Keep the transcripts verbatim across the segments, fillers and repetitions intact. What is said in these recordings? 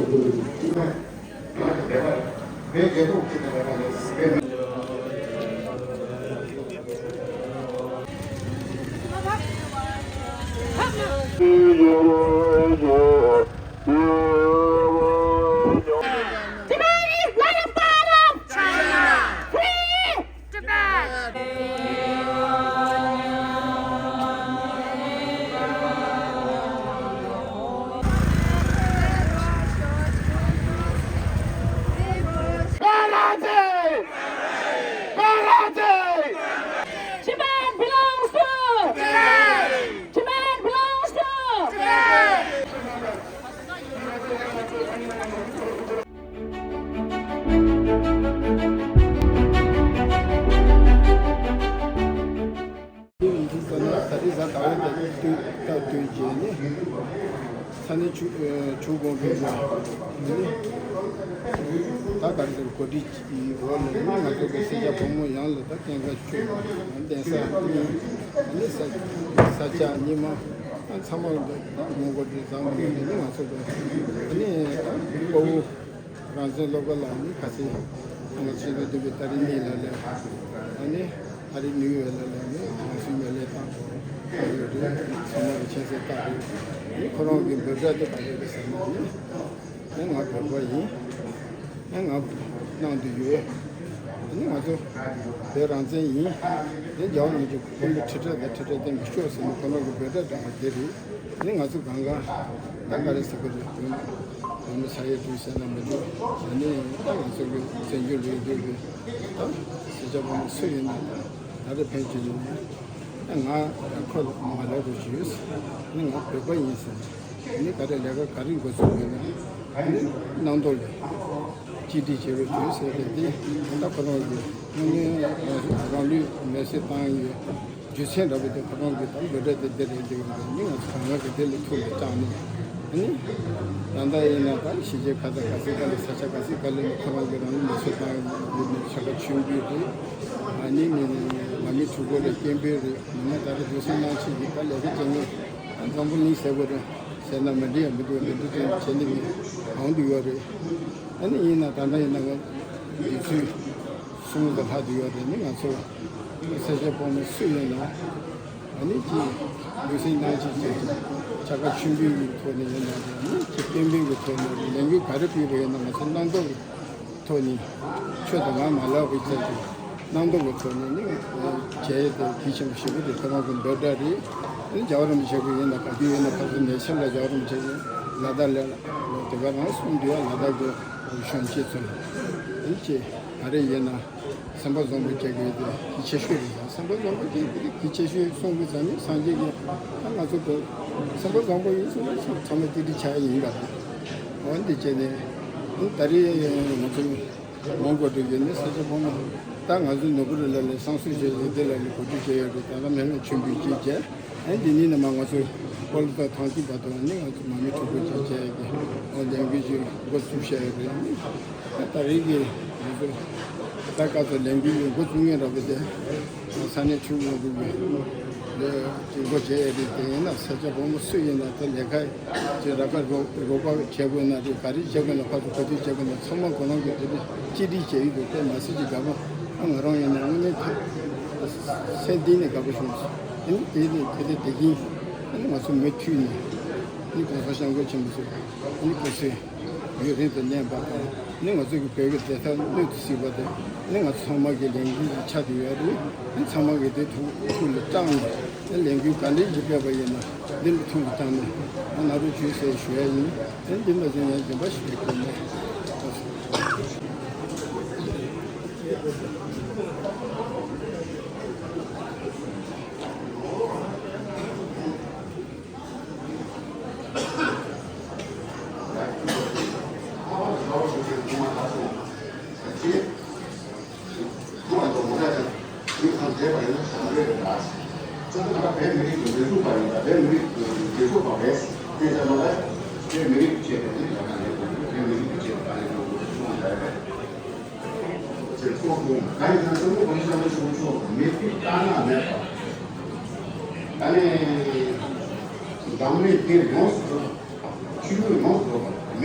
Tibet is not a part of China. Free Tibet. Tibet belongs to Tibet. Tibet belongs to Tibet. ད་རེས་གཟའ་ཟླ་བ་དེ་དུས་སྐབས་དུས་རྗེས་ནས་ས་གནས་ཆུ་ཆུ་དགོན་པའི་ནས་ད་ག་རེ་ཟེར་གོ་སྒྲིག་གི་འོག་ལ་ནི་ང་ཚོ་གི་སེར་སྐྱ་ཕོ་མོ་ཡོངས་ལ་ད་སྐྱེངས་ཁ་ཆོད་གདན་ས་གཉིས་ནི་ས་ས་ཆ་གཉིས་མ་ཚང་མ་ད་མོན་གྷོ་དེ་བཟང་མོ་ཡོད་ནི་ང་ཚོ་གི་ནི་ད་དཔའ་བོ་རང་བཙན་སློབ་གྲྭ་ལ་ནི་ཁ་སང་ང་ཚོ་ཆེད་དུ་བསྡུས་པའི་ཏ་རིག་གཉིས་ལ་ལས་ཨ་ནི་ཨ་རི་ནིའུ་ཡོག་ལ་ལས་ནི་ང་ཚོའི་མེ་ལས་བཏང་ཡོད་རེད། ཚང་མ་གི་མཁྱེན་གསལ་ལྟར་རེད། ནི་ཁོ་རང་གི་འབོད་སྒྲ་དེ་ག་རེ་རེད་ཟེར་ན་ནི། ཨེ་ང་བོད་པ་ཡིན། ཨེ་ང་ནང་དུ་ཡོད། ཨ་ནི་ང་ཚོ་བོད་རང་བཙན་ཡིན། དེ་རྒྱལ་བ་རིན་པོ་ཆེ་དཔོན་པོ་ཁྲི་ཕྲག་དང་ཁྲི་ཕྲག་སྟེང་གི་ཤོག་ཟེར་ནས་ཁོ་རང་གི་འབོད་སྒྲ་བསྒྲགས་པ་དེ་རེད། ཨ་ནི་ང་ཚོ་གང་ག་ད་ག་རེ་ཟེར་གི་རེད། བོད་མི་ས་ཡ་དྲུག་ཟེར་ན་མི་འདུག་ཨ་ནི་ད་ང་ཚོ་གི་བཙན་བྱོལ་ལུགས་འདུག་གི་ད་སེར་སྐྱ་ཕོ་མོ་སུ་ཡིན་ན་ད་ད་རེ་ཕན་གྱི་ཡོད་ན། ང་ཁོ་ལ་མ་ལབ་དགོས་ཞུས། ནི་ང་བོད་པ་ཡིན་ཟེར། ནི་ག་རེ་ལས་ཀ་ག་རེ་འགོ་ཚུགས་ཡོད་ན། ནི་གནང་དོ་ལས་གཅིག་སྒྲིལ་བྱེད་རོགས་བྱོས་ཟེར་ཏེ་འདི་ད་ཁོ་རང་གི་ནི་རང་ལུས་མེར་སྲེག་བཏང་ཡོད། རྒྱུ་མཚན་འདྲ་པོ་དེ་ཁོ་རང་གི་ད་འབོད་སྒྲ་དེ་འདི་རེད་འདི་རེད་ནི་ང་ཚོ་གང་ག་གི་དེ་ལས་ཐུགས་ལ་བཅངས་ནས་ནི། ད་ལྟ་ཡིན་ན་ད་གཞིས་བྱེས་ཁ་ཚ་ག་ཚོད་ག་ལ་ས་ཆ་ག་ཚོད་ག་ལ་ནི་ཁོ་རང་གི་རང་ལུས་མེར་སྲེག་བཏང་ཡོད་ནི་ཆ་ག་ཆུང་དུས་རེད། ཨ་ནི་ནི་ནི་ནི་ང་མི་ཕྲུ་གུ་རེད། སྐྱེན་པོ་རེད། མི་ན་ད་རེས་འདུག་སེ་གནང་ཆེད་ཀྱི་ད་ལས་ཀ་བྱེད་ངེས་ཨ་འཛམ་བུ་གླིང་ཟེར་དགོས་རེད་ཟེར་ན་མི་འགྲིག་ཡང་མི་འདུག་མི་འདུག་དེ་བྱེད་ནི་མི་གང་དུ་ཡོད་རེད། ཨ་ནི་ཡིན་ན་ད་ལྟ་ཡིན་ན་ང་དུས་ཚོད་གསུམ་དང་ལྷག་ཏུ་ཡོད་རེད། ནི་ང་ཚོ་ས་སྐྱ་ཕོ་མོ་སུ་ཡིན་ན་ཨ་ནི་ཅི་འདུག་སེ་གནང་ཆེད་ཀྱི་བྱ་དགའ་ཆེན་པོའི་ཐོག་ནས་ཡིན་ན་རེད། ཨ་ནི་ཅི་སྐྱེན་པོའི་ཐོག་ནས་ལས་འགུལ་ག་རེ་སྤེལ་བ་ཡིན་ན་ང་ཚོ་གནང་སྟངས་ཐོག་ནས་ཆོས་དང་ང་མ་ལབ་པའི་ཚད་དུ་གནང་སྟངས་ཀྱི་ཐོག་ནས་ནི་བྱས་ཏེ་གལ་ཆེན་པོ་ཞེ་པོ་དེ་ཁོ་རང་གི་འབོད་སྒྲ་རེད། ཨ་ནི་རྒྱལ་བ་རིན་པོ་ཆེ་གི་ཡིན་ན་ག་དུས་ཡིན་ན་ཁ་སང་ནས་ཆེར་ལ་རྒྱལ་བ་རིན་པོ་ཆེ་གི་ལ་དྭགས་ལ་ལོ་དེ་ག་རང་གསུང་དུས་ལ་དྭགས་ཀྱི་གཞོན་སྐྱེས་ཚོ་ལ་ཨ་ནི་ཅི་ག་རེ་ཡིན་ན། སེམས་པ་བཟང་པོ་བྱེད་དགོས་དེ་གལ་ཆེ་ཤོས་རེད། སེམས་པ་བཟང་པོ་བྱེད་དགོས་དེ་གལ་ཆེ་ཤོས་གསུང་དགོས་ཙང་ནི་སངས་རྒྱས་ཀྱིས་ད་ང་ཚོ་གོ་སེམས་པ་བཟང་པོ་ཡིན་གསུངས་ན་ཚང་མ་གཅིག་སྒྲིལ་བྱ་ཡ་ཡིན་པ་རེད། འོ་འདི་བྱས་ནས་ད་རེས་ང་ཚོ་མོན་གྷོ་འགྲོ་རྒྱུ་ནི་ས་སྐྱ་ཕོ་མོ་ད་ང་ཚོ་ནོར་བུ་རི་ལ་ལས་བསང་གསོལ་བྱས་ཡོད་དེ་ལ་ནི་གོ་སྒྲིག་བྱས་ཡོད་རེད། ད་ལྟ་མེད་ན་མཆོད་འབུལ་གཅིག་བྱས། ཨ་འདི་ནི་ནི་མ་ང་ཚོ་སྤོ་ལོ་དང་ཐང་ཆུ་བར་དུ་ནི་ང་ཚོ་མ་མི་ཕྲུ་གུ་ཅིག་བྱས་ཀྱི་ཨོ་ལས་འགུལ་ཅིག་འགོ་བཙུགས་བྱས་ཡོད་རེད། ད་རེས་ཀྱི་ང་ཚོ་ད་ག་ཚོད་ལས་འགུལ་ཡོད་འགོ་བཙུགས་ངེས་ར་བ་དེ་ས་གནས་ཆུ་ངོ་རུ་གི་ལས་ཀྱི་འགོ་བྱས་ཡོད་རེད། དེ་ཡིན་ན་ས་སྐྱ་ཕོ་མོ་སུ་ཡིན་ན་ད་ལས་ཀ་ཅིག་རག་ག་རོགས་པ་བྱེད་དགོས་ན་རེད། ག་རེ་བྱེད་དགོས་ན་ཕར་ཚུར་ག་དུས་བྱེད་དགོས་ན་ཚང་མ་ཁོ་རང་གི་དེ་དེ་གཅིག་སྒྲིལ་བྱས་ཡོད་དེ་དེ་མ་སྲིད་ཀྱི་དགའ་པོ་ཨ་ང་རང་ཡིན་ན་དངོས་གནས་ཐ་སེམས་གཏིང་ནས་དགའ་པོ་བྱུང་སོང་། ཨ་ནི་དེ་ནས་དེ་དེ་དེ་བཞིན་ཨ་ནི་ང་ཚོ་མུ་མཐུད་ནས་ཨ་ནི་གོང་ས་སྐྱབས་མགོན་ཆེན་པོ་ཚོས་ཨ་ནི་སྐུ་ཚེ་ཡུན་རིང་དུ་གནས་པ་དང་ཨ་ནི་ང་ཚོ་གི་བོད་ཀྱི་བདེ་ཐང་སྣོད་དུ་གཟིགས་པ་དེ་ཨ་ནི་ང་ཚོ་ཚང་མ་གི་ལས་འགན་ཆགས་ཏེ་ཡོད་རེད། ཨ་ནི་ཚང་མ་གི་དེ་ཐུགས་ཐུགས་ལ་བཅངས་ནས། ལས་འགུལ་ག་འདྲ་ཞིག་སྤེལ་བ་ཡིན་ན་འདི་ལ་ཐུགས་ལ་བཏང་ནས་ང་ནང་རུ་བྱོས་ཟེར་ཞུ་ཡ་ཡིན། དེ་འདི་མ་ཟིན་ཡང་སྦྱིན་པ་ཞིག་གི་སྒོ་ནས། ཨ་ནི་འཛམ་གླིང་འདིར་ཡོངས་སུ་གྲུབ་པ། ཆོས་ལུགས་ཡོངས་སུ་རྫོགས་པ།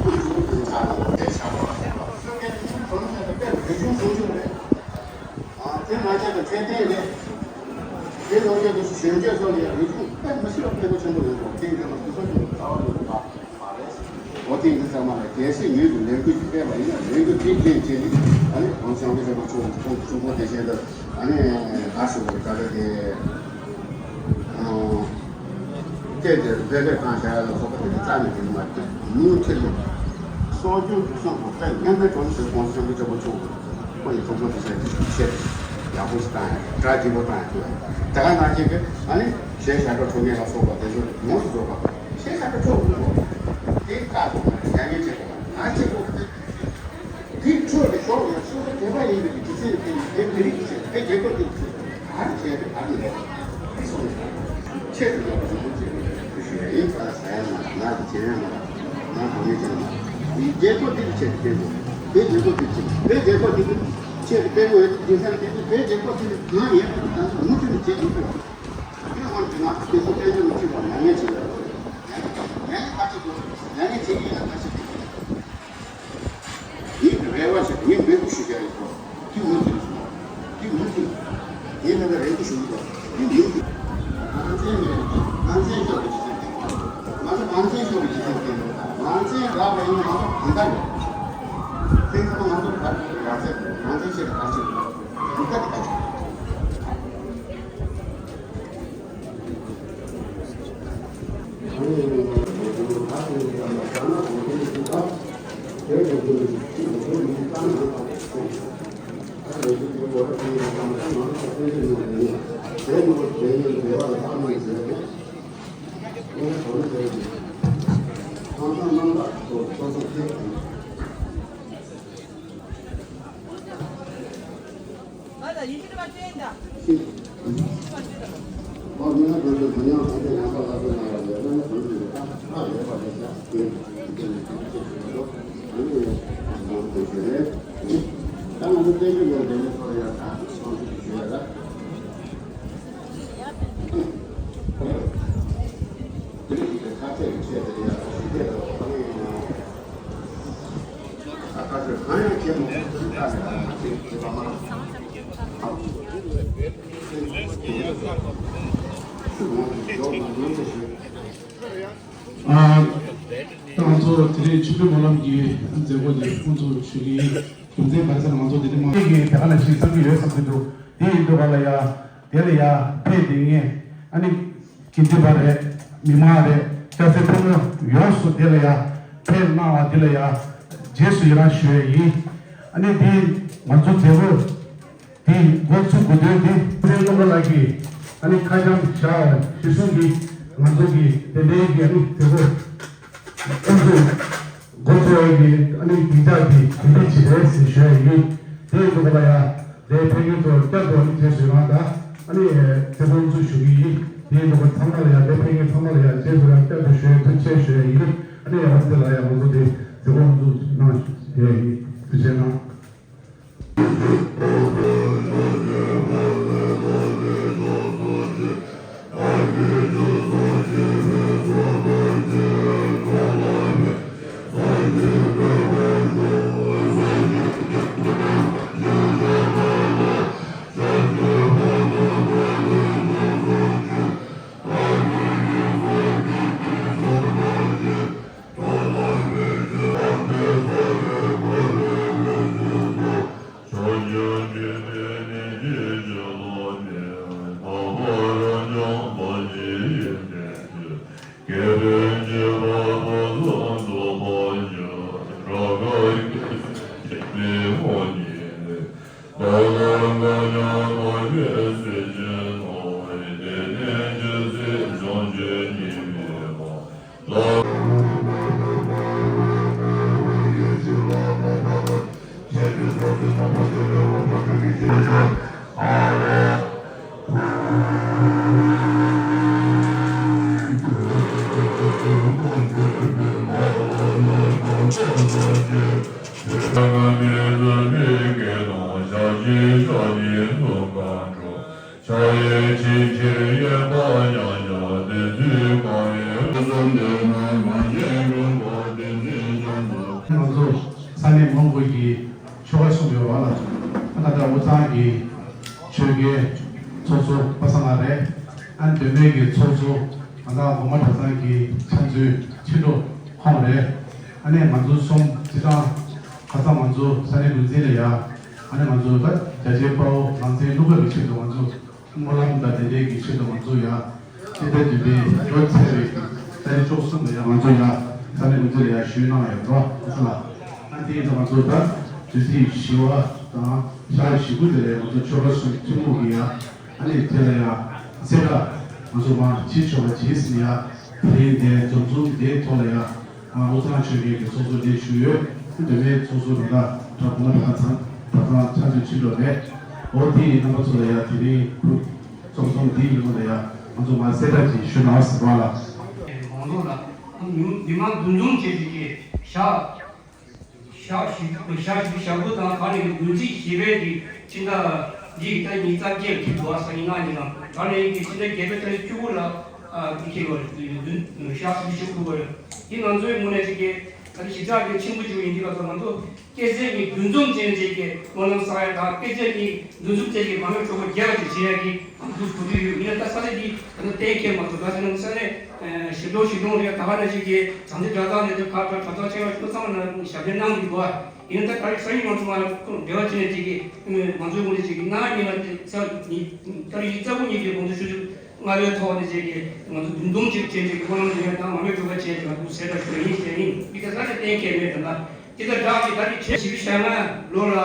ཁོང་ཚོ་དེ་ཆགས་ནས་དེ་ཆགས་པ་ལ་ཤོད་པ་སོགས་ཀྱི་ནི་གོང་ཆེན་དུ་དཔེ་རིག་གཞུང་སྲུང་སྐྱོབ་རེད། དེ་ང་ཚོ་གི་ཚད་ལྡན་རེད། དེ་ནང་བཞིན་དུ་གཞོན་སྐྱེས་ཚོ་ལ་ཡང་རིག་གཞུང་དཔེ་མི་སྲིད་པ་ཕན་ཐོགས་ཆེན་པོ་ཡོད་འགྲོ། དེ་ཡིན་ཙང་སོ་སོ་ཀྱི་རྩ་བ་ནས་ཡོད་པ་མ་རེད། འོ་དེ་འདི་ཚང་མ་ལ་གལ་སྲིད་ངོས་ཀྱི་ལས་འགུལ་ཅིག་སྤེལ་བ་ཡིན་ན་ལས་འགུལ་དེའི་རྐྱེན་བྱས་ནས་ཨ་ནི་གོང་ས་སྐྱབས་མགོན་ཆེན་པོ་མཆོག་གི་གསུང་འབུམ་དེ་བཞིན་དུ་ཨ་ནི་ག་ཞུ་དགོས་རེད། ད་ལྟ་དེ་ཨ་སྐད་དེ་བེད་སྤྱོད་བཏང་བྱ་ཡ་ལ་སོགས་པ་དེ་འདྲ་རྩ་ནས་དེ་མ་རེད། མུ་མཐུད་ནས་གསོ་སྐྱོང་འཛུགས་སྐྱོང་གི་དཔེ་ངན་པའི་གྲོགས་སུ་གོང་ས་སྐྱབས་མགོན་ཆེན་པོ་མཆོག་གི་ཁོང་གི་གསུང་འབུམ་དེ་བཞིན་དུ་ཆེད་ཡག་པོ་ཞིག་བཏང་ཡ་གྲ་རྒྱས་པོ་བཏང་ཡ་ཐུབ་ཡ། དེ་ག་ནང་བཞིན་གྱི་ཨ་ནི་གཞས་ཞབས་བྲོ་འཁྲབ་མཁན་ལ་སོགས་པ་དེ་ཚོ་ཡོངས་སུ་རྫོགས་པ་གཞས་ཞབས་བྲོ་འཁྲབ་དགོས་པ་དེ་བཀག་ཐུབ་ན་མྱ་ངན་བྱེད་དགོས་པ་ང་གཅིག་པོ་དེ་འཁྲབ་དེ་ཤོར་ཡོད། སོ་སོ་བོད་པ་ཡིན་པའི་གི་སྤྱི་ཚེ་དེ་ཡིན་དེ་མི་རིགས་ཀྱི་ཆེད་དེ་རྒྱལ་ཁབ་དེ་གི་ཆེད་ག་རེ་བྱས་ཏེ་ག་རེ་ལས་ཁྲིད་སོང་ནས་ཆེད་དུ་ཡོད་པ་ཞིག་མི་བྱེད་པའི་ཞུ་ཡ་ཡིན། ད་ཟ་ཡ་མ་ང་གི་བྱེད་ཡ་མ་ང་གི་མི་བྱེད་མ་རྒྱལ་ཁབ་དེ་གི་ཆེད་དུ་སྤེལ་དགོས། བོད་རྒྱལ་ཁབ་དེ་གི་ཆེད་དུ་བོད་རྒྱལ་ཁབ་དེ་གི་ཆེད་དུ་སྤེལ་དགོས་ཡོད་དེ་ས་དེ་བོད་རྒྱལ་ཁབ་དེ་གི་གང་ཡོད་པ་དང་མུ་མཐུད་ནས་བྱེད་དགོས། དེ་ཧོན་གྱི་ང་དེ་ཚོ་བསྟན་བཅོས་མི་བྱེད་པར་མྱ་ངན་བྱེད་ཡོད་རེད། མྱ་ངན་ག་ཅིག་དགོས། མྱ་ངན་བྱེད་ཀྱི་ཡིན་ན་ག་ཅིག་དགོས། ངས་རེ་བ་བྱེད་ངས་འབོད་སྐུལ་ཞུ་རྒྱུ་ཡིན་ཁོ། དེ་མུ་མཐུད་སོང་། དེ་མུ་མཐུད། ངས་ད་ལྟ་རེ་སྐུལ་ཞུ་གི་འདུག་དེ་མུ་མཐུད། ང་ཚོའི་ངོས་ནས་ང་ཚོའི་ཕྱོགས་ཀྱི་སྤྱི་ཚོགས་དེ། ང་ཚོ་ང་ཚོའི་ཕྱོགས་ཀྱི་སྤྱི་ཚོགས་དེ། ང་ཚོའི་རག་པ་ཡིན་ང་ཚོ་གང་ལྟར་ཡོད། དེ་ཚོ་ང་ཚོ་ག་རེ་ང་ཚོའི་ང་ཚོའི་ཆེད་དུ་ག་རེ་བྱེད་དགོས། གང་ལྟར་དེ་ག་རེ། ང་ལ་ཡིན་གྱི་མ་བྱས་ད། ཨ། ད་ང་ཚོ་དེ་རིང་ཆོས་འཕེལ་སྨོན་ལམ་གྱི་མཛད་སྒོ་འདི་སྐོང་ཚོགས་ཞུ་གི་ཡིན། རྒྱུ་མཚན་ག་རེ་ཟེར་ན་ང་ཚོ་དེ་རིང་མ་གི་ད་ག་ནང་བཞིན་བསམ་གྱི་ཡོད་བསམ་གྱི་འདུག་དེ་ཡིན་དུས་ག་ལ་ཡ་དེ་ལ་ཡ་ཕེབས་དེ་ངས་ཨ་ནི། དགེ་འདུན་པ་རེད། མི་མང་རེད། སྐྱ་སེར་ཕོ་མོ་ཡོངས་སུ་དེ་ལ་ཡ་ཕེབས་གནང་བ་དེ་ལ་ཡ་རྗེས་སུ་ཡི་རང་ཞུ་ཡས་ཡིན། ཨ་ནི་འདི་ང་ཚོ་མཛད་སྒོ་འདི་འགོ་ཚུགས་དགོས་དོན་འདི་ཕུན་ཚོགས་བློ་དགའ་ལགས་ཀྱིས་ཨ་ནི་ཁ་བྱང་བཞག་གཞི་བཟུང་གིས་ང་ཚོ་གི་དེ་འདྲའི་གི་ཨ་ནི་མཛད་སྒོ་འགོ་ཚུགས། འགོ་ཚུགས་ཡས་ཀྱི་ཨ་ནི་སྡིངས་ཆ་འདི་དེ་འདྲ་ཅིག་རེད་ཟེར་ཞུ་ཡས་ཡིན། དེ་ཡིན་དུས་ག་ལ་ཡ་ལས་ཕེབས་མཁན་ཚོར་བསྐྱར་དུ་ཨ་ནི་རྗེས་སུ་ཡི་རང་དང་ཨ་ནི་དེ་སྐོང་ཚོགས་ཞུ་གི་ཡིན། དེ་ཡིན་དུས་ག་ཚང་མ་ལ་ཡ་ལས་ཕེབས་མཁན་ཚང་མ་ལ་ཡ་རྗེས་སུ་ཡི་རང་བསྐྱར་དུ་ཞུ་ཡས་ཐུགས་རྗེ་ཆེ་ཞུ་ཡས་ཡིན། ཨ་ནི་ཡ་འོ་དེ་ལ་ཡ་ང་ཚོ་དེ་དེ་སྐོང་ཚོགས་གནང་ཞུ་ཡས་ཡིན། ཐུགས་རྗེ་གནང་། ད་ཡོད་ཅིག་ཕྱིར་ཡོད་པ་ཡང་ཡང་བདེན་ཚུལ་གང་ཡོད་བསམ་དེ་ན་མ་ཡེངས་རུང་བ་བདེན་ཚུལ་ཀྱང་འདུག་ང་ཚོ་ས་གནས་མང་པོ་གི་ཆོལ་ཁ་གསུམ་ཡོད་པ་ལ། ད་ལྟ་དབུས་གཙང་གི་ཆོལ་ཁའི་ཚོགས་གཙོ་པ་སངས་ལགས་རེད། ཨ་ནི་བོད་སྨད་ཀྱི་ཚོགས་གཙོ་ང་ཚོ་གོང་མ་གྲྭ་ཚང་གི་ཕྱག་མཛོད་ཕྱི་དྲོ་ཁོང་རེད། ཨ་ནི་ང་ཚོ་གསུམ་རྩི་ཐང་ཁ་སང་ང་ཚོ་ས་གནས་འགོ་འཛིན་ལ་ཡ། ཨ་ནི་ང་ཚོ་ད་རྒྱ་ཆེའི་དཔའ་བོ་ནང་ཚན་སློབ་གྲྭ་གི་ཆེད་དུ་ང་ཚོ་སྨོན་ལམ་དང་དེ་འབྲེལ་གྱི་ཆེད་དུ་ང་ཚོ་ཡ། སྤྱི་ཟླ་བདུན་པའི་ལོ་ཚེས་པའི་ཏ་རིག་བཅུ་གསུམ་ལ་ཡ་ང་ཚོ་ཡ་ས་གནས་འགོ་འཛིན་ལ་ཡ་ཞུས་གནང་ཡོད་འགྲོ་ཨ་ས་ལ། ཨ་དེ་ཡིན་དུས་ང་ཚོ་ད་དུས་ཚིགས་བཞི་པ་དང་ཞག་བཞི་དགུ་དེ་ལ་ང་ཚོ་ཆོལ་ཁ་གསུམ་ཐུན་མོང་གི་ཡ། ཨ་ནི་དེ་ལ་ཡ་གསལ་བསྒྲགས་ང་ཚོ་མར་བྱེད་ཆོག་པ་བྱེད་ཟིན་ཡ། དེ་ཡིན་དེ་འཛོམས་འཛོམས་དེའི་ཐོག་ལ་ཡ། དབུས་གཙང་ཆོལ་ཁའི་གི་ཚོགས་གཙོ་ལས་ཞུ་ཡོད། བོད་མིའི་ཚོགས་གཙོ་ད་ལྟ་གྲྭ་གོང་མ་གྲྭ་ཚང་གྲྭ་ཚང་ཆ་འཇོག་ཕྱིན་འགྲོ་རེད། འོ་དེ་ཡི་རྣམ་པ་ཚོ་ལ་ཡ་དེ་རིང་ཁུ་རྩོམ་གསུམ་འདིའི་ཉིན་མོ་ལ་ཡ་ང་ཚོ་མ་གསལ་བསྒྲགས་ཅིག་ཞུ་གནང་ཟེར་བ་ལ། མང་ཚོགས་ལ་མི་མང་འདུ་འཛོམས་བྱེད་ཀྱི་ཞག་ཞག་བཞི་ཞག་བཞི་ཞག་དགུ་དང་ད་ནི་བདུན་ཚིགས་བཞི་པའི་གི་ཕྱི་ཟླ་འདིའི་ཟླ་ཉི་ཤུ་རྩ་བརྒྱད་ཀྱི་འགོ་བ་སང་ཉིན་གནངས་ཉིན་ལ་ད་ནི་གི་ཕྱི་ཟླ་བརྒྱད་པའི་ཚེས་བཅུ་དགུ་ལ་ཨ་དེ་ཁེལ་བ་རེད། ཞག་བཞི་བཅུ་དགུ་པ་རེད། དེ་ང་ཚོའི་ངོས་ནས་ཅིག་གི་ད་ནི་ཞིབ་ཕྲ་གི་ཆེན་པོ་ཅིག་ཡིན་དུས་ལ་ང་ཚོ་སྐྱེས་ཚེས་ཀྱི་འདུ་འཛོམས་ཅན་ཅིག་གི་སྨོན་ལམ་བསགས་ཡ་དང་སྐྱེས་ཚེས་ཀྱི་འདུ་འཛོམས་ཅན་གྱི་མ་རྨོས་གྲོགས་པོ་རྒྱས་པ་ཅིག་བྱེད་ཡ་གི་ང་ཚོ་གོ་རྒྱུ་ཡོད། ཡིན་ན་ད་ས་གནས་འདི་ད་ནི་གཏན་འཁེལ་མ་ཐུབ། ད་ས་གནས་ས་གནས་ཞིབ་འཇུག་ཞིབ་འཇུག་རེད། ད་ག་ནང་བཞིན་གྱི་བྱང་རྩེ་གྲྭ་ཚང་རེད། དེ་ག་གྲྭ་ཚང་ཆེ་བ་ཚང་མ་ན་ཞབས་འདེགས་གནང་གི་འདུག་བ། ཡིན་ན་ད་ག་རེ་སང་ཉིན་ང་ཚོ་མ་འབྲེལ་བ་བྱས་ནས་ཅིག་གི་ང་ཚོའི་ངོས་ནས་ཅིག་གི་གནངས་ཉིན་ལ་ས་ཉིན་ད་རེས་ཉི་ཤུ་རྩ་དགུ་ཉིན་གྱི་དགོངས་དོན་ཞུ་རྒྱུ། སྔ་པའི་ཐོག་ནས་བྱས་ཀྱི་ང་ཚོ་འདུ་འཛོམས་ཅིག་བྱས་ཀྱི་སྨོན་ལམ་འདོན་ཡ་དང་མ་རྨོས་གྲོགས་པོ་བྱས་ཀྱི་ང་ཚོ་གསལ་བསྒྲགས་ཞུ་ཡ་ཡིན་ཟེར་ཡིན། འདི་ག་ས་ནས་གཏན་འཁེལ་མེད་དམ་པ། འདི་ལྟར་བསྒྲགས་ཀྱི་ད་ནི་བྱས་བཞི་བཅུ་ཞེ་ལྔ་ལོ་ལ་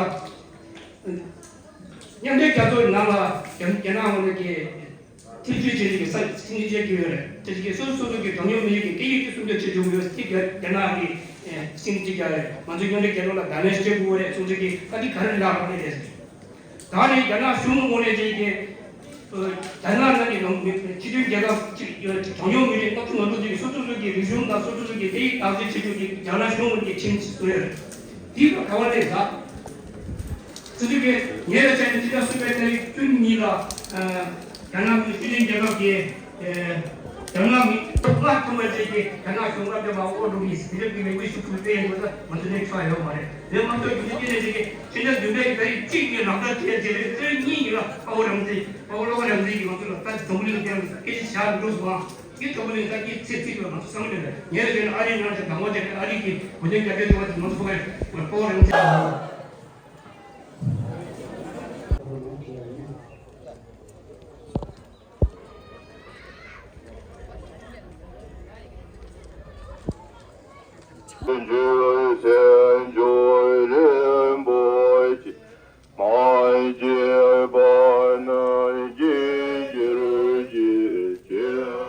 མཉམ་འབྲེལ་རྒྱལ་ཚོགས་ནང་ལ་རྒྱ་རྒྱ་ནག་ངོས་ནས་ཀྱི་ཐེ་བྱུས་བྱས་ཀྱི་ས་སྲིད་འཛིན་བྱས་ཀྱི་ཡོད་རེད། དེ་ཀྱི་སོ་སོ་སོ་སོ་གི་གྲངས་ཉུང་མི་རིགས་ཀྱི་སྐད་ཡིག་དེ་སྲུང་སྐྱོབ་བྱེད་ཆོག་གི་ཡོད་ཟེར་རྒྱ་རྒྱ་ནག་གི་སྲིད་འཛིན་བྱས་ཀྱི་རེད། ང་ཚོ་མཉམ་འབྲེལ་རྒྱལ་ཚོགས་ལ་དང་ལེན་བྱེད་དགོས་རེད་གསུངས་ཚུལ་གྱི་ཨ་འདི་ག་རེ་ལབ་རེད་ཟེར། ད་ནི་རྒྱ་ནག་གཞུང་ངོས་ནས་ཅིག་གིས་རྒྱ་ནག་ནང་གི་ནང་མི་སྤྱི་མཐུན་རྒྱལ་ཁབ་ཅིག་གྲངས་ཉུང་མི་རིགས་ལྔ་བཅུ་ང་དྲུག་ཅིག་གིས་སོ་སོ་སོ་གི་རིག་གཞུང་དང་སོ་སོ་སོ་གི་སྐད་ཡིག་བདག་འཛིན་བྱེད་ཕྱོགས་ཀྱི་རྒྱ་ནག་གཞུང་ངོས་ཀྱི་ཁྲིམས་བཟོས་ཡོད་རེད། དེ་ག་བ་ལས་ད་སོ་སོ་གི་ཉེ་བའི་ཆར་ནས་ཕྱི་ཟླ་གསུམ་པའི་ཚེས་བཅུ་གཉིས་ལ་རྒྱ་ནག་མི་སྤྱི་མཐུན་རྒྱལ་ཁབ་ཀྱི་རྒྱ་ནག་མི་ལྔ་ཐུག་པ་བྱས་ཏེ་རྒྱ་ནག་གཞུང་ལ་འབྲེལ་བ་ཨོ་འགྲོ་གི་དེ་འདྲ་གི་ལས་འགུལ་ཤུགས་ཆེ་སྤེལ་ཡོང་དགོས་ས་ང་ཚོ་ནས་ཆོག་ཡོད་མ་རེད། དེ་ང་ཚོ་རྒྱུན་ལྡན་སྤྱི་ནས་ཅིག་གི་ཕྱི་ཟླ་བདུན་པའི་ཚེས་གཅིག་ནས་ལག་བསྟར་བྱས་རྗེས་ལས་ཚེས་གཉིས་ཉིན་ལ་དཔའ་བོ་རང་བཙན་དཔའ་བོ་བློ་དགའ་རང་བཙན་གྱིས་ང་ཚོ་ལ་ད་འཛམ་བུ་གླིང་སྟེང་ལ་སྐད་ཆ་བཤད་འགྲོ་སོང་ང་། འདི་འཛམ་བུ་གླིང་ད་གི་ཚེ་གཅིག་ལ་ང་ཚོ་བསམ་གྱི་མེད། ཉེ་བའི་ཆར་ནས་ཨ་རིའི་ནང་ལ་དང་པོ་བྱས་ནས་ཨ་རི་གི་བོད་དོན་རྒྱབ་སྐྱོར་བྱུང་བ་དེ་ང་ཚོ་ཕོག་གི་དཔའ་བོ་རང་བཙན། འཇུ་སེམས་མཆོག་རིན་པོ་ཆེ། མ་སྐྱེས་པ་རྣམས་སྐྱེ་གྱུར་ཅིག་སྐྱེས་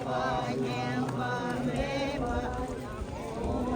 པ་ཉམས་པར་མེད་པ་ཡང་།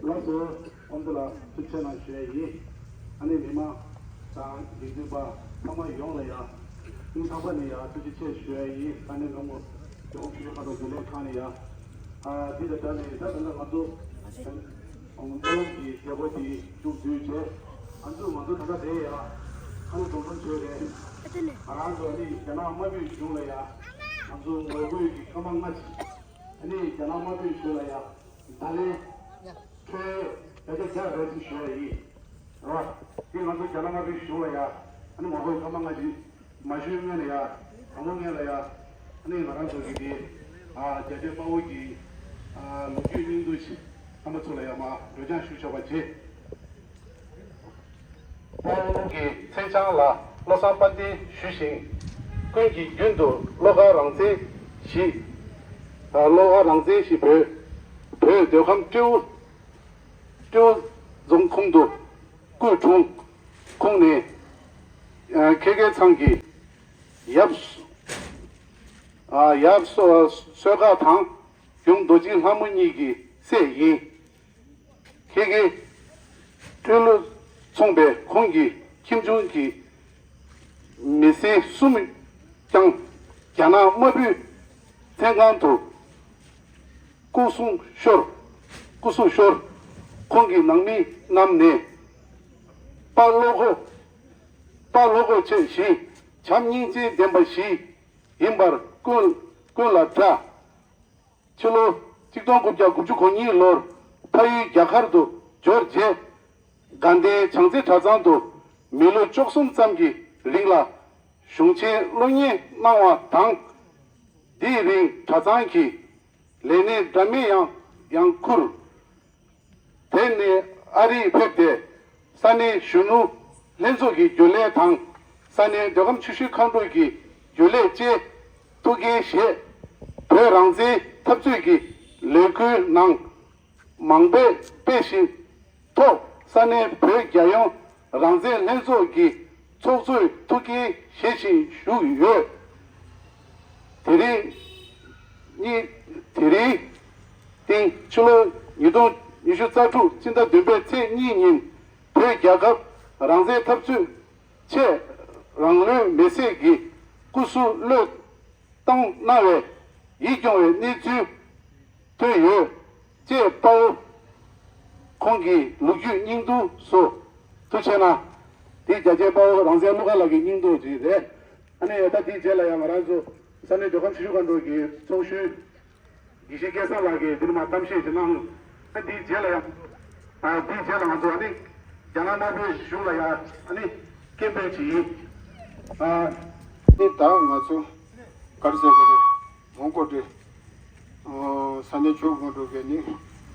ལགས་སོ། ཨོཾ་ཏུ་ལ་ཐུགས་རྗེ་གནང་ཞུ་ཡ་ཡིན། ཨ་ནི་མི་མང་དང་དགེ་འདུན་པ་ཚང་མ་ཡོངས་ལ་ཡ། སྙིང་ཐག་པ་ནས་ཡ་ཐུགས་རྗེ་ཆེ་ཞུ་ཡ་ཡིན། ཨ་ནི་ནང་མོ་ཇོ་ཁམས་ཆུ་ཤུར་ཁ་ཐོག་རྒྱུན་ལས་ཁང་ནས་ཡ། ཨ་འདི་དང་སྦྲགས་ནས་ད་ད་ལྟ་ང་ཚོ་སྨོན་ལམ་གྱི་མཛད་སྒོ་འདི་མཇུག་བསྡུས་རྗེས། ང་ཚོ་ང་ཚོ་ད་ལྟ་རེད་ཡ། ཁ་ལོ་སྒྲོལ་ལམ་བྱས་རེད། ང་རང་ཚོ་ཨ་ནི་རྒྱ་ནག་དམར་པོའི་གཞུང་ལ་ཡ། ང་ཚོ་ངོ་རྒོལ་གྱི་སྐར་མ་ལྔ་ཅིག་ཨ་ནི་རྒྱ་ནག་དམར་པོའི་གཞུང་ལ་ཡ། ད་ལན་ཁྱོད་བརྒྱ་ཆ་བརྒྱ་རེད་ཟེར་ཞུ་ཡ་ཡིན། རེད་བ། དེ་ང་ཚོ་རྒྱ་ནག་དམར་པོའི་གཞུང་ལ་ཡ། ཨ་ནི་ངོ་རྒོལ་སྐར་མ་ལྔ་ཅིག་མ་ཞུས་སྔོན་ལ་ཡ། དང་པོ་སྔོན་ལ་ཡ། ཨ་ནི་ང་རང་ཚོ་གི་དེ། ཨ་རྒྱ་ཆེ་དཔའ་བོ་གི། ཨ་ལོ་རྒྱུས་སྙིང་བསྡུས་ཤིག་རྣམ་པ་ཚོ་ལ་ཡ་མར་སྒྲོག་སྦྱང་ཞུ་ཆོག་པ་བྱེད། དཔའ་བོ་གི་མཚན་བྱང་ལ་བློ་བཟང་དཔལ་ལྡན་ཞུ་ཞིང་། ཀུན་གྱིས་རྒྱུན་དུ་བློ་དགའ་རང་བཙན་ཞེས། བློ་དགའ་རང་བཙན་ཞེས་བོད། བོད་མདོ་ཁམས་སྤྲེའུ། སྤྲེའུ་རྫོང་ཁོངས་སུ་སྐུ་འཁྲུངས། ཁོང་ནི་ཁེ་ཁེ་ཚང་གི་ཡབ། ཡབ་སོས་ཀ་དང་ཡུམ་རྡོ་རྗེ་ལྷ་མོ་གཉིས་ཀྱི་སྲས་ཡིན། ཁེ་ཁེ་སྤྲེའུ་ལ་སོང་པས། ཁོང་གི་ཁྱིམ་ཆུང་གི་མི་སེར་གསུམ་ཀྱང་རྒྱ་ནག་དམར་པོའི་བཙོན་ཁང་དུ་སྐུ་སྲུང་ཤོར། སྐུ་སྲུང་ཤོར། ཁོང་གི་ནང་མི་རྣམས་ནས་དཔའ་བློ་ཁོག་དཔའ་བློ་ཁོག་ཆེ་ཞིང་བྱམས་སྙིང་རྗེ་ལྡན་པ་ཞིག་ཡིན་པར་ཀུན་ཀུན་ལ་གྲགས། ཕྱི་ལོ་ཆིག་སྟོང་དགུ་བརྒྱ་དགུ་བཅུ་གོ་གཉིས་ལོར་ཕ་ཡུལ་རྒྱ་གར་དུ་འབྱོར་རྗེས། དགའ་ལྡན་བྱང་རྩེ་གྲྭ་ཚང་དུ་མི་ལོ་བཅུ་གསུམ་ཙམ་གྱི་རིང་ལ་གཞུང་ཆེན་སློབ་གཉེར་གནང་བ་དང་། དེའི་རིང་གྲྭ་ཚང་གི་ལས་སྣེ་འདྲ་མིན་ཡང་ཡང་ཁུར། དེ་ནས་ཨ་རིར་ཕེབས་ཏེ་ས་གནས་གཞོན་ནུ་ལྷན་ཚོགས་ཀྱི་རྒྱུན་ལས་དང་། ས་གནས་མདོ་ཁམས་ཆུ་ཤུར་མཁའ་འགྲོ་གི་རྒྱུན་ལས་བཅས་ཐུགས་འགན་བཞེས། བོད་རང་བཙན་འཐབ་རྩོད་ཀྱི་ལས་འགུལ་ནང་མང་པོས་སྤེལ་བཞིན་ཐོག་ས་གནས་བོད་རྒྱལ་ཡོངས་རང་བཙན་ལྷན་ཚོགས་ཀྱི་ཚོགས་གཙོའི་ཐུགས་འགན་བཞེས་བཞིན་བཞུགས་ཡོད། དེ་རིང་གཉིས། དེ་རིང་སྟེང་ཕྱི་ལོ་ཉིས་སྟོང་ཉི་ཤུ་རྩ་དྲུག་སྤྱི་ཟླ་བདུན་པའི་ཚེས་གཉིས་ཉིན་བོད་རྒྱལ་ཁབ་རང་བཙན་འཐབ་རྩོད་ཆེད་རང་ལུས་མེར་སྲེག་གི་སྐུ་གཟུགས་བློས་གཏོང་གནང་བའི་ཡིད་སྐྱོ་བའི་གནས་ཚུལ་ཐོན་ཡོད། ཅེས་དཔའ་བོ་ཁོང་གི་ལོ་རྒྱུས་སྙིང་བསྡུས་སུ་ཐུགས་ཆེ་ན། དེ་རྒྱ་ཆེ་དཔའ་བོ་རང་བཙན་བློ་དགའ་ལགས་ཀྱི་སྙིང་བསྡུས་ཅིག་རེད། ཨ་ནི་ད་དེའི་རྗེས་ལ་ཡང་ང་རང་ཚོ་ས་གནས་མདོ་ཁམས་ཆུ་ཤུར་མཁའ་འགྲོ་གི་ཚོགས་གཞོན། ཡེ་ཤེས་སྐལ་བཟང་ལགས་ཀྱིས་འདིར་མ་གཏམ་བཤད་ཅིག་གནང་། ཨ་འདིའི་རྗེས་ལ་ཡང་། ཨ་འདིའི་རྗེས་ལ་ང་ཚོ་ཨ་ནི་རྒྱ་ནག་དམར་པོའི་གཞུང་ལ་ཡང་ཨ་ནི་སྐད་འབོད་ཅིག་ཡིན། ཨ་ནི་ད་ང་ཚོ་ག་རེ་ཟེར་དགོས་རེད། མོན་གྷོ་འདི་ས་གནས་ཆུ་དགོན་དུ་གས་ནི་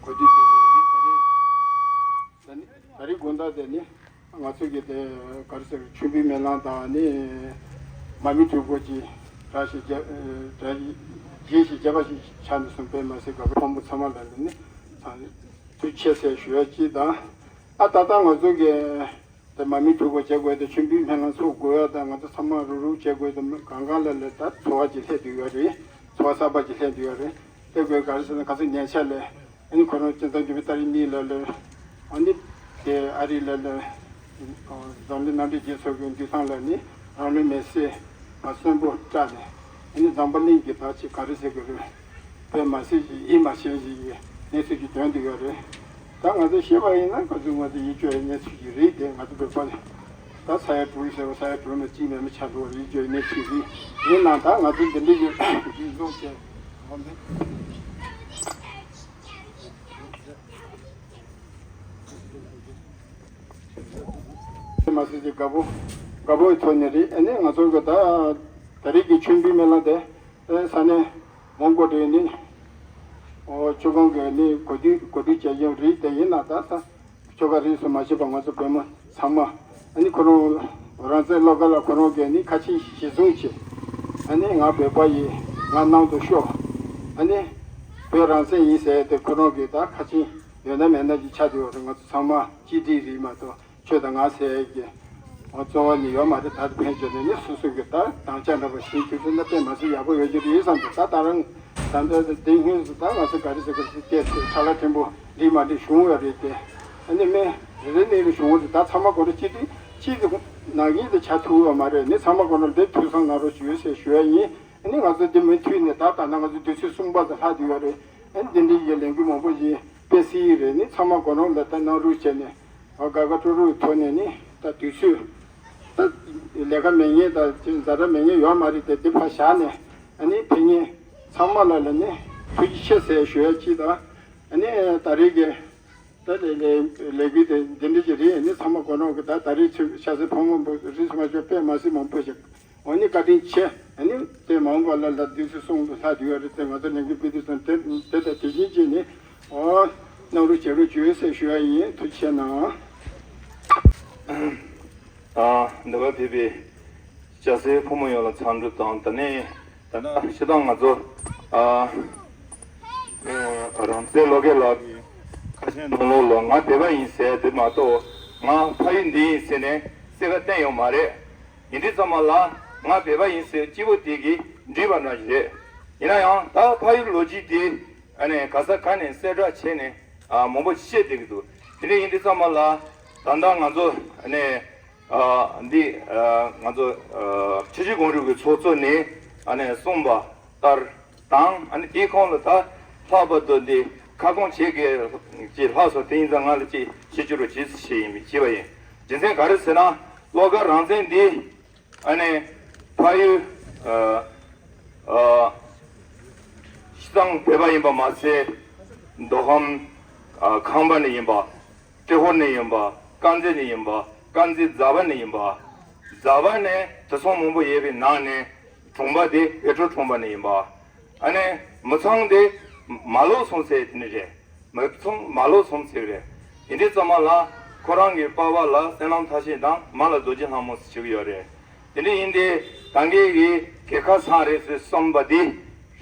གོ་སྒྲིག་བྱེད་ཀྱི་ཡིན། ད་རེས་ད་ནི་ད་རེས་དགོང་དག་དེ་ནི་ང་ཚོ་གི་དེ་ག་རེ་ཟེར། མཆོད་འབུལ་སྨོན་ལམ་དང་ནི་མར་མེ་དྲུག་པོ་གི་གྲྭ་ཞིག་བརྒྱ་གྲྭ་བརྒྱད་ཞིག་བརྒྱ་པ་ཞིག་ཆགས་ནས་སོང་པས་མ་ཟད། དགའ་པོ་ཕོ་མོ་ཚང་མ་ལ་ནི་ཐུགས་རྗེ་ཆེ་ཟེར་ཞུ་ཡ་གཅིག་དང་། ཨ་ད་ལྟ་ང་ཚོ་གི་དེ་མར་མེ་དྲུག་པོ་བྱེད་དགོས་དེ་མཆོད་འབུལ་སྨོན་ལམ་ཚོགས་དགོས་ཡ་དང་། ང་ཚོ་ཚང་མ་རུག་རུག་བྱེད་དགོས་དེ་གང་གང་ལ་ལ་ད་འཚོ་བ་ཅིག་སླེབས་བསྡད་ཡོད་རེད། འཚོ་བ་གསར་པ་ཅིག་སླེབས་བསྡད་ཡོད་རེད། དེ་དགོས་ག་རེ་ཟེར་ན་ག་ཚོད་ཉེ་ཆར་ལས། ཨ་ནི་ཁོ་རང་སྤྱི་ཚོགས་འདི་པའི་ཏ་རིག་གཉིས་ལ་ལོས། ཨ་ནི་དེ་ཨ་རི་ལ་ལོས། འཛམ་གླིང་མནའ་འབྲེལ་རྒྱལ་ཚོགས་ཀྱི་འདུས་ཐང་ལ་ནི་རང་ལུས་མེར་སྲེག་མ་གསོན་པོ་སྤྲད་ནས། ཨ་ནི་འཛམ་བུ་གླིང་གི་བར་ཆད་ག་རེ་ཟེར་དགོས་རེད། དཔེ་མ་སྲིད་ཀྱི་ཡིད་མ་ཆེས་ཀྱི་གནས་ཚུལ་ཅིག་ཐོན་བསྡད་ཡོད་རེད། ད་ང་ཚོས་ཤེས་པ་ཡིན་ན་ག་ཚོད་ང་ཚོ་ཡིད་སྐྱོ་བའི་གནས་ཚུལ་ཅིག་རེད་དེ། ང་ཚོ་བོད་པ་ལ་ད་ས་ཡ་དྲུག་ཟེར་བ་ས་ཡ་དྲུག་ནས་གཅིག་མེད་མི་ཆགས་འགྲོ་བ་ཡིད་སྐྱོ་བའི་གནས་ཚུལ་རེད། ཡིན་ནའང་ད་ང་ཚོ་འདི་འདྲའི་གི་འཛིན་བཟུང་བྱས། མ་སྲིད་ཀྱི་དགའ་པོ་དགའ་པོའི་ཐོག་ནས་རེད། ཨ་ནི་ང་ཚོ་གི་ད་ད་རེས་ཀྱི་མཆོད་འབུལ་སྨོན་ལམ་དེ་ཨེ་ས་གནས་མོན་གྷོ་དེ་ནི་ཨོ་ཆུ་ཁང་གི་ནི་གོ་སྒྲིག་གོ་སྒྲིག་བྱས་ཡོད་རེད། དེ་ཡིན་ན་ད་ད་ཆོ་ག་རིས་སུ་མ་ཆད་པ་ང་ཚོ་བོད་མི་ཚང་མ་ཨ་ནི་ཁོ་རང་རང་བཙན་བློ་དགའ་ལགས་ཁོ་རང་གིས་ནི་ཁ་ཆེམས་གཞི་བཟུང་བྱས། ཨ་ནི་ང་བོད་པ་ཡིན། ང་ནང་དུ་ཤོག་ཨ་ནི་བོད་རང་བཙན་ཡིན་ཟེར་ཏེ་ཁོ་རང་གིས་ད་ཁ་ཆེམས་ཡོད་ན་མེད་ན་ཅིག་ཆགས་བསྡད་ཡོད་རེད། ང་ཚོ་ཚང་མ་གཅིག་སྒྲིལ་རེད་མ་གཏོགས་ཁྱོད་དང་ང་ཟེར་གྱི་གཙོ་བོ་ནི་ཡོད་མ་རེད། ད་ཕན་ཆོད་ནས་ནི་སོ་སོ་གི་ད་དམ་བཅའ་འདྲ་པོ་བཞེས་རྒྱུ་ཟེར་ན་དཔེ་མ་སྲིད་ཡག་པོ་ཡོད་རྒྱུ་རེད་བསམ་འདུག་ད་ད་རང་ད་ལྟ་དེ་སྔོན་སུ་ད་ང་ཚོ་ག་རེ་ཟེར་གི་རེད། ཏེ་ཚེ་ཁྲ་ལ་ཕྲན་བུ་འདི་མ་འདི་བྱུང་བ་རེད་དེ། ཨ་ནི་མེ་རེ་རེ་ནས་རེ་བྱུང་བ་རེད། ད་ཚང་མ་གོ་ན་གཅིག་སྒྲིལ་གཅིག་གི་ནང་ཉིད་དུ་ཆ་ཐུབ་པ་མ་རེད། ནི་ཚང་མ་གོ་ན་འདི་ཐུགས་བསམ་གནང་རོགས་ཞུ་ཟེར་ཞུ་ཡ་ཡིན། ཨ་ནི་ང་ཚོ་འདི་མུ་མཐུད་ནས་ད་ད་ནང་ང་ཚོ་དུས་ཚོད་གསུམ་པ་དང་ལྷག་བསྡད་ཡོད་རེད། ཨ་ནི་འདི་འདྲའི་ཡི་ལས་འགུལ་མང་པོ་ཞིག་སྤེལ་སྲིད་ཡིན་རེད། ནི་ཚང་མ་གོ་རང་ལ་ད་གནང་རོགས་བྱས་ནས་ཨ་དགའ་དགའ་སྤྲོ་སྤྲོའི་ཐོག་ནས་ནི་ད་དུས་ཚོད་ད་ལས་ཀ་མེད་མཁན་ད་ཅིག་ཛ་དྲག་མེད་མཁན་ཡོད་མ་རེད་དེ། འདི་ཕར་བཞག་ནས་ཨ་ནི་ཕན་ངེས་ཚང་མ་ལ་ལ་ནི་ཐུགས་རྗེ་ཆེ་ཟེར་ཞུ་ཡ་གཅིག་དང་། ཨ་ནི་ད་རེས་ཀྱི་ད་ལས་ལས་ལས་འགུལ་དེ་འདི་འདྲ་ཅིག་རེད། ཨ་ནི་ཚང་མ་གོ་རང་གི་ད་ད་རེས་ཚུད་ཤ་ཚའི་ཕོ་མོ་རིས་མ་ཆོད་དཔེ་མ་སྲིད་མང་པོ་ཞིག་འོ་ནི་བཀའ་དྲིན་ཆེ། ཨ་ནི་དེ་མང་པོ་ལ་ལ་དུས་ཚོད་སོང་དུ་ལྷག་དུ་ཡོད་རེད་དེ། ང་ཚོ་ལས་འགུལ་སྤེལ་དུས་སོང་དེ་དེ་དང་དེ་བཞིན་བྱས་ནས་ཨོ་གནང་རོགས་བྱེད་རོགས་བྱོས་ཟེར་ཞུ་ཡ་ཡིན། ཐུགས་རྗེ་ཆེ་གནང་། ཨ་འདི་བ་ཕེབས་པའི་སྐྱ་སེར་ཕོ་མོ་ཡོངས་ལ་འཚམས་འདྲི་དང་། ད་ནས་ད་ལྟ་སྤྱིར་བཏང་ང་ཚོ་ཨ་རང་བཙན་བློ་དགའ་ལགས་ཀྱི་ཁ་ཆེམས་ནང་ལོགས་ལ་ང་བོད་པ་ཡིན་ཟེར་དེ་མ་གཏོགས་ང་ཕ་ཡུལ་འདི་ཡིན་ཟེར་ནས་གསལ་ཁ་བསྟན་ཡོད་མ་རེད། ཡིན་དུས་ཙམ་པ་ལ་ང་བོད་པ་ཡིན་ཟེར་སྐྱིད་པོ་དེ་གིས་འགྲིག་པ་འདྲ་ཞིག་རེད། ཡིན་ན་ཡང་ད་ཕ་ཡུལ་ལོ་རྒྱུས་དེ་ཨ་ནི་ག་ས་ག་ནས་གསལ་བསྒྲགས་བྱས་ནས་ཨ་མང་པོ་བཤད་བསྡད་ཀྱི་འདུག་དེ་འདྲ་ཡིན་དུས་ཙམ་པ་ལ་ད་ལྟ་ང་ཚོ་ཨ་ནི་ཨ་འདི་ཨ་ང་ཚོ་ཨ་ཆུ་བཞི་སྒང་དྲུག་གི་ཚོགས་གཙོ་ནས་ཨ་ནི་གསུངས་པ་ལྟར་དང་། ཨ་ནི་དེའི་ཁོངས་ལ་ད་ལྷག་པར་དུ་འདི་ཁ་སྐོང་བྱེད་དགོས་ཅེས་ལྷག་སོང་། དེ་ཡིན་ཙང་ང་ལ་ཅིག་བཤད་རྒྱུ་རོགས་བྱེད་ཟེར་བཤད་ཡིན་པའི་བྱས་པ་ཡིན། རྒྱུ་མཚན་ག་རེ་ཟེར་ན་བློ་དགའ་རང་བཙན་འདི་ཨ་ནི་ཕ་ཡུལ་ཨ་ཨ་སྤྱིར་བཏང་བོད་པ་ཡིན་པ་མ་ཟད། མདོ་ཁམས་ཨ་ཁམས་པ་ནས་ཡིན་པ། ཏྲེ་ཧོར་ནས་ཡིན་པ། དཀར་མཛེས་ནས་ཡིན་པ། དཀར་མཛེས་རྫ་བ་ནས་ཡིན་པ། རྫ་བ་ནས་དེ་སོང་མང་པོ་ཡོད་པའི་ནང་ནས་གྲོང་པ་དེ་བཻ་ཌཱུརྱ་གྲོང་པ་ནས་ཡིན་པ། ཨ་ནི་མི་ཚང་དེ་མ་ལོག་སོང་ཟེར་དེ་ནི་རེད། མི་ཚང་མ་ལོག་སོང་ཟེར་རེད། དེ་འདྲའི་ཙམ་པ་ལ་ཁོ་རང་གི་པ་ཕ་ལ་གསེར་ལམ་མཐའ་བཞི་དང་མ་ལ་རྡོ་རྗེ་ལྷ་མོ་ཟེར་བྱེད་ཀྱི་ཡོད་རེད། དེ་འདྲ་ཡིན་ཏེ་ད་གིན་གྱི་གྱེས་ཁ་ཚང་རེད་ཟེར་བསམ་པ་འདི་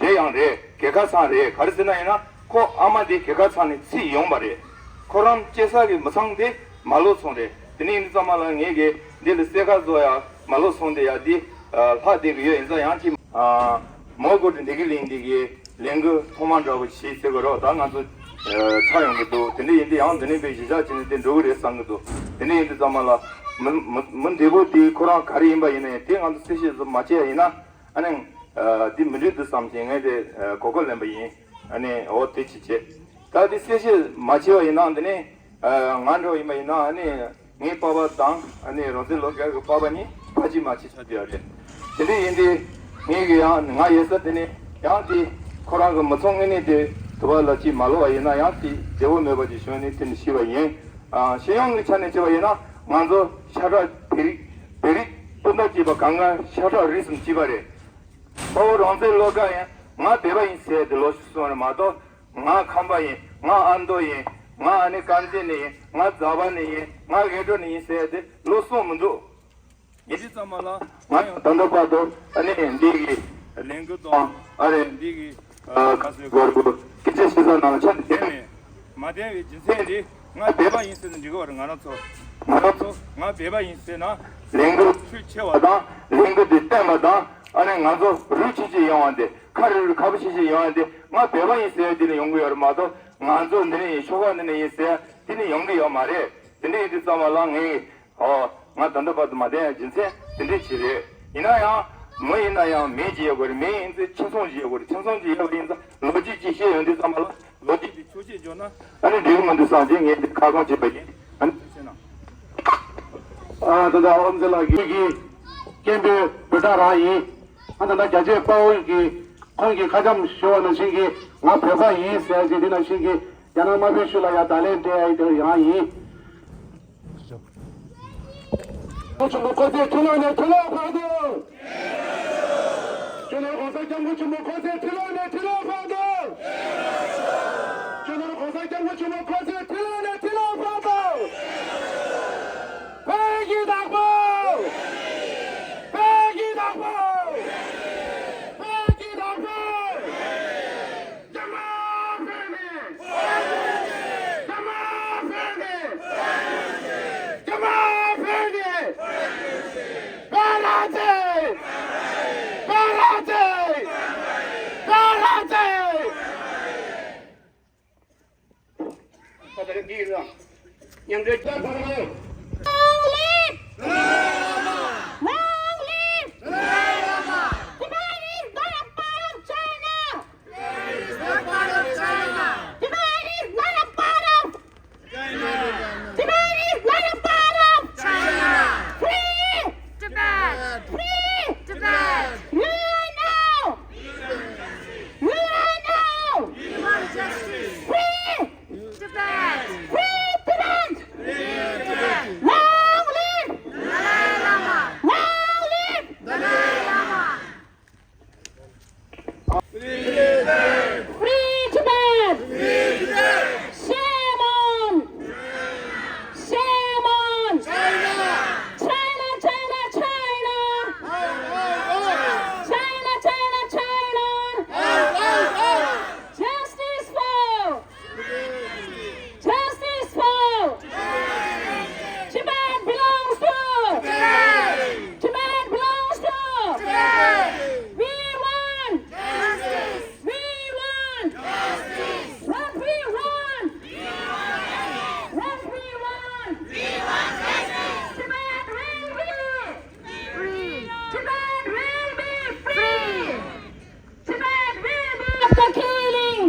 རེད་ཡང་རེད། གྱེས་ཁ་ཚང་རེད། ག་རེ་ཟེར་ན་ཡིན་ན་ཁོ་ཨ་མ་དེ་གྱེས་ཁ་ཚང་ནས་ཚིག་ཡོང་པ་རེད། ཁོ་རང་སྐྱེས་ས་གི་མི་ཚང་དེ་མ་ལོག་སོང་རེད། དེ་འདྲ་ཡིན་དུས་ཙམ་པ་ལ་ངས་གི་འདི་ལ་གསལ་ཁ་བཟོ་ཡ་མ་ལོག་སོང་དེ་ཡ་འདི་ལྷག་བསྡད་གི་ཡོད། ཡིན་ཙང་ཡང་ཅིག་མོ་གོ་དྲི་འདི་གི་གླིང་འདི་གི་ལས་འགུལ་ཐོག་མ་འདྲ་བོ་ཞིག་ཟེར་དགོས་རེད་བ། ད་ང་ཚོ་ཆགས་ཡོང་གི་འདུག་དེ་འདྲ་ཡིན་དུས་ཡང་འདི་ནས་དཔེ་གཞིས་ཆགས་བྱས་ནས་དེ་འགྲོ་གི་རེད་བསམ་གི་འདུག་དེ་འདྲ་ཡིན་དུས་ཙམ་པ་ལ་མི་མི་མི་འདི་པོ་དེ་ཁོ་རང་ག་རེ་ཡིན་པ་ཡིན་ན་ཡང་དེ་ང་ཚོ་གསལ་བཤད་ཟིག་མ་བྱས་ཡིན་ན་ཨ་ནི་འདི་མི་འགྲིག་འདུག་བསམ་བྱས་ངས་དེ་གོ་སྐབས་ལེན་པ་ཡིན། ཨ་ནི་འོ་དེ་ཅི་བྱེད། ད་དེ་གསལ་བཤད་མ་བྱས་པ་ཡིན་ན་འདི་ནས་ང་འདྲ་བོ་ཡིན་པ་ཡིན་ན་ཨ་ནི། ངའི་པ་ཕ་དང་ཨ་ནི་རང་བཙན་བློ་དགའ་གི་པ་ཕ་གཉིས་ཕ་གཅིག་མ་གཅིག་ཆགས་བསྡད་ཡོད་རེད། དེ་འདྲ་ཡིན་དུས་ངས་གི་ཡང་ང་ཡོད་ས་དེ་ནས་ཡང་དེ་ ཁོ་རང་གི་མི་ཚང་ངོས་ནས་དེ་དུ་བ་ལ་ཅིག་མ་ལོག་པ་ཡིན་ན་ཡང་དེ་བདེ་བོ་མེད་པ་ཅིག་བྱུང་ནས་དེ་ནས་ཤི་བ་ཡིན། ཨ། སྤྱི་ཡོངས་ཀྱི་ཆ་ནས་བྱས་པ་ཡིན་ན་ང་ཚོ་ཤ་ཁྲག་བོད་རིགས་བོད་རིགས་སྤུན་ཟླ་གཅིག་པ་གང་ག་ཤ་ཁྲག་རིས་སུ་གཅིག་པ་རེད། དཔའ་བོ་རང་བཙན་བློ་དགའ་ཡིན། ང་བོད་པ་ཡིན་ཟེར་དེ་ལོ་ཤུ་སོང་རེད་མ་གཏོགས། ང་ཁམས་པ་ཡིན། ང་ཨ་མདོ་ཡིན། ང་ཨ་ནི་དཀར་མཛེས་ནས་ཡིན། ང་རྫ་བ་ནས་ཡིན། ང་སྒ་འགྲོ་ནས་ཡིན་ཟེར་དེ་ལོ་གསུངས་མི་འདུག་ཡིན་དུས་ཙམ་པ་ལ་ང་ཡང་ད་ལྟ་བར་དུ་ཨ་ནི་འདི་གི་ལས་འགུལ་དང་ཨ་རེ་འདི་གི་ཨ་ག་ཚོད་དགོས་རེད་སྐད་ཆ་བཤད་ས་ནང་ཆ་ནས་བསྡད་མེད། མ་བསྡད་པའི་རྒྱུ་མཚན་དེ་ང་བོད་པ་ཡིན་ཟེར་ན་འགྲིག་གི་བ་རེད། ང་རང་ཚོ་ང་རང་ཚོ་ང་བོད་པ་ཡིན་ཟེར་ན་ལས་འགུལ་ཤུགས་ཆེ་བ་དང་ལས་འགུལ་དེ་བརྟན་པ་དང་ཨ་ནི་ང་ཚོ་རུས་ཆེ་ཆེ་ཡོང་བ་དེ་ཁ་རི་རུ་ཁ་བ་ཆེ་ཆེ་ཡོང་བ་དེ་ང་བོད་པ་ཡིན་ཟེར་དེ་ནས་ཡོང་གི་ཡོད་རེད་མ་གཏོགས་ང་ཚོ་འདི་ནས་ཡིན་ཆོལ་ཁ་འདི་ནས་ཡིན་ཟེར་དེ་ནས་ཡོང་གི་ཡོད་མ་རེད། དེ་འདྲ་ཡིན་དུས་ཙམ་པ་ལ་ངས། ཨོ། ང་ད་ལྟ་བར་དུ་མ་བསྡད་ཡ་རྒྱུ་མཚན་དེ་འདྲ་ཅིག་རེད། ཡིན་ན་ཡང་མི་ཡིན་ན་ཡང་མི་ཅིག་ཡོད་དགོས་རེད། མི་ཡིན་ཚེ་ཁྱིམ་ཚང་ཅིག་ཡོད་དགོས་རེད། ཁྱིམ་ཚང་ཅིག་ཡོད་པ་ཡིན་ཙང་ལོ་རྒྱུས་ཅིག་བཤད་ཡོང་དུས་ཙམ་པ་ལ་ལོ་རྒྱུས་དེ་ཆོས་ཅིག་འཇོག་ན་ཨ་ནི་འགྲིག་གི་མི་འདུག་བསམ་བྱས་ངས་འདི་ཁ་སྐོང་བྱས་པ་ཡིན། ཨ་ནི་བཤད་ན། ཨ་ད་ལྟ་ཨོ་རྒྱན་ལགས་ཀྱིས་ཀྱི་སྐད་འབོད་འབོད་སྒྲ་རང་ཡིན། ཨ་ད་ལྟ་རྒྱལ་གཅེས་དཔའ་བོ་གིས་ཁོང་གིས་ཁ་བྱམས་ཞུ་བ་ནང་བཞིན་གྱི་ང་བོད་པ་ཡིན་ཟེར་གྱི་འདི་ནང་བཞིན་གྱི་རྒྱ་ནག་དམར་པོའི་ཤུགས་ལ་ཡང་བརྡ་ལན་སྤྲད་ཡ་དེ་ཡང་ཡིན། སྐྱབས་མགོན་ཆེན་པོ་ཁོ་ཚོའི་ཁྲི་ལོག་ནས་ཁྲི་ལོག་བར་དུ། སྤྱི་ནོར་གོང་ས་སྐྱབས་མགོན་ཆེན་པོ་ཁོ་ཚོའི་ཁྲི་ལོག་ནས་ཁྲི་ལོག་བར་དུ། སྤྱི་ནོར་གོང་ས་སྐྱབས་མགོན་ཆེན་པོ་ཁོ་ཚོའི་ཁྲི་ལོག་ནས་ཁྲི་ལོག་བར་དུ། བོད་ཀྱི་བདག་པོ། བོད་ཀྱི་བདག་པོ། བོད་ཀྱི་བདག་པོ། རྒྱ་དམར་བོད་མི། རྒྱ་དམར་བོད་མི། རྒྱ་དམར་བོད་མི། བོད་རང་བཙན། བོད་རང་བཙན། བོད་རང་བཙན། Long live! Long live! Tibet is not a part of China! Tibet is not a part of China! Tibet is not a part of China! Tibet is not a part of China! Free Tibet! Free Tibet! U N now! U N now! We want justice! Free Tibet! Free Tibet! Free Tibet! Long live! Dalai Lama! Long live! Dalai Lama! Free Tibet! Free Tibet! Shame on! Shame on! China! China, China, China! Out, out, out! China, China, China! Out, out, out! Justice for Justice for Tibet belongs to Tibet belongs to We want justice. We want justice. What we want. What we want. We want justice. Tibet will be free. Tibet will be free. Tibet will be Stop the killing!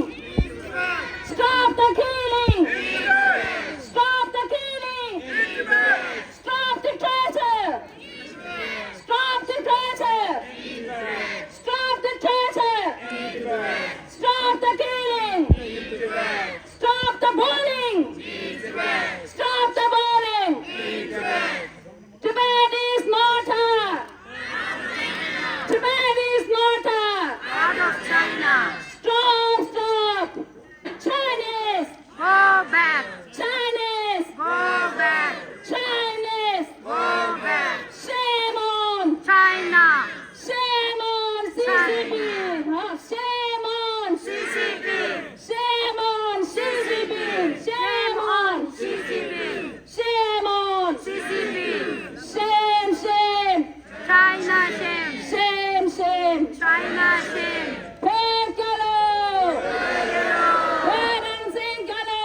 Stop the killing! Stop the killing! Stop the torture! Stop the torture! Stop the torture! Stop the killing! Stop the bullying! Stop the bullying! Tibet is not a Tibet is not a Out of China. Stop, stop. Chinese. Go back. Chinese. Go back. Chinese. Go back. Shame on China. Shame on Xi Jinping. Huh? Shame on Xi Jinping. Shame on Xi Jinping. Shame on Xi Jinping. Shame on! Shame, shame! China shame! Shame, shame! China shame! བོད་རྒྱལ་ལོ། བོད་རང་བཙན་རྒྱལ་ལོ།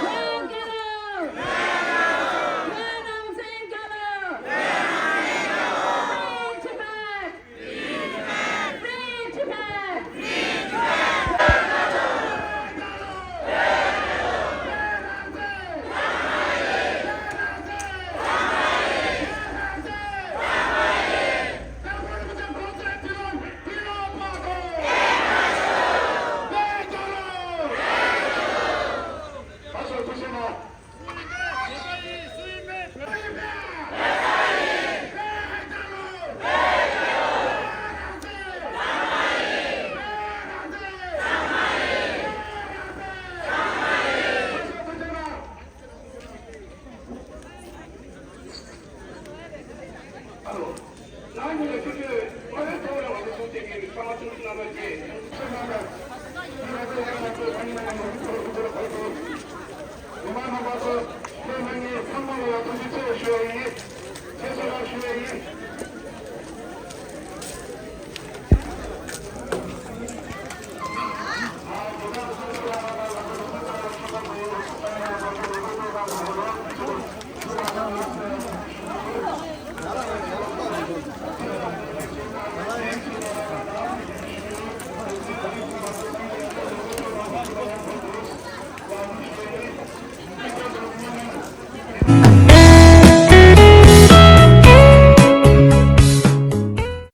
བོད་རྒྱལ་ལོ། བོད་རང་བཙན་རྒྱལ་ལོ། Free Tibet!